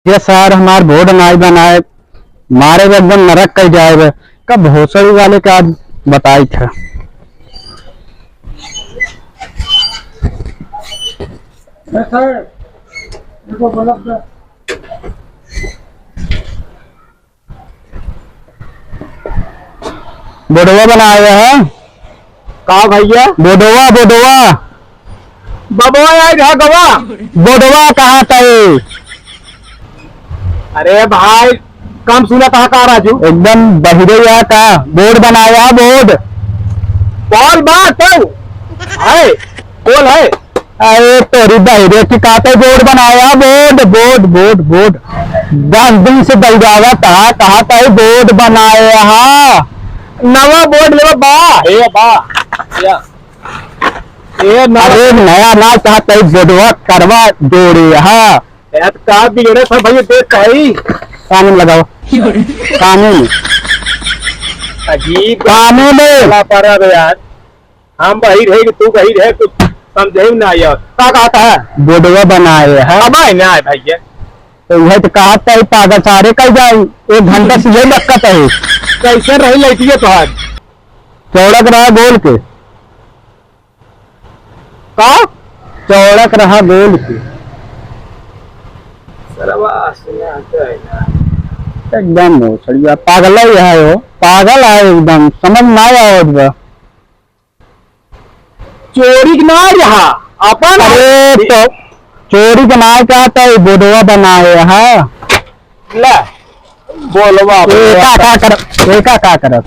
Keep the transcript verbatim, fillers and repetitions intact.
ये सार हमार बोर्ड नाई बनाए, मारे एकदम नरक कर जाए। कब भोसड़ी वाले का आज बताई था। बोर्डवा बनाया है। का भैया? बोर्डवा, बोर्डवा। बबवा आए रहा गवा। बोर्डवा कहाँ तई? अरे भाई, कम सुना कहा का राजू? एकदम बहिरे या का? बोर्ड बनाया, बोर्ड। कौन बा तू? है, कौन है? अरे तोरी बहिरे की कहते बोर्ड बनाया, बोर्ड, बोर्ड, बोर्ड, बोर्ड। दस दिन से दौड़ावा कहा, कहा तई बोर्ड बनाया हा। नवा बोर्ड लेवा बा। ए बा। या। ए नवा। अरे नया ना कहा तई बोर्डवा करवा जोड़े हा। यार का बिगड़े था भैया, देख कही। कानून लगाओ। कानून। अजीब कानून। चला पड़ा बे यार। हम बहिर है कि तू बहिर है, कुछ समझे में ना आया। का कहता है? बोर्डवा बनाए है। अब आए ना आए भैया। तो वह तो कहता है, पागल सारे कह जाए, एक घंटा से यही बक्कत है। कैसे रही लड़किए तो आज? चौड़क रहा गोल के। का? चौड़क रहा गोल के। सरवा सुना तो है ना। एकदम भोसड़िया पागल ही है वो, पागल है एकदम, समझ ना आवत बा। चोरी के ना रहा, अपन अरे तो चोरी के ना का तो बोर्डवा बनाए है। ले, बोलवा, ए, बोलवा। का, का करब? ए, का, का करब?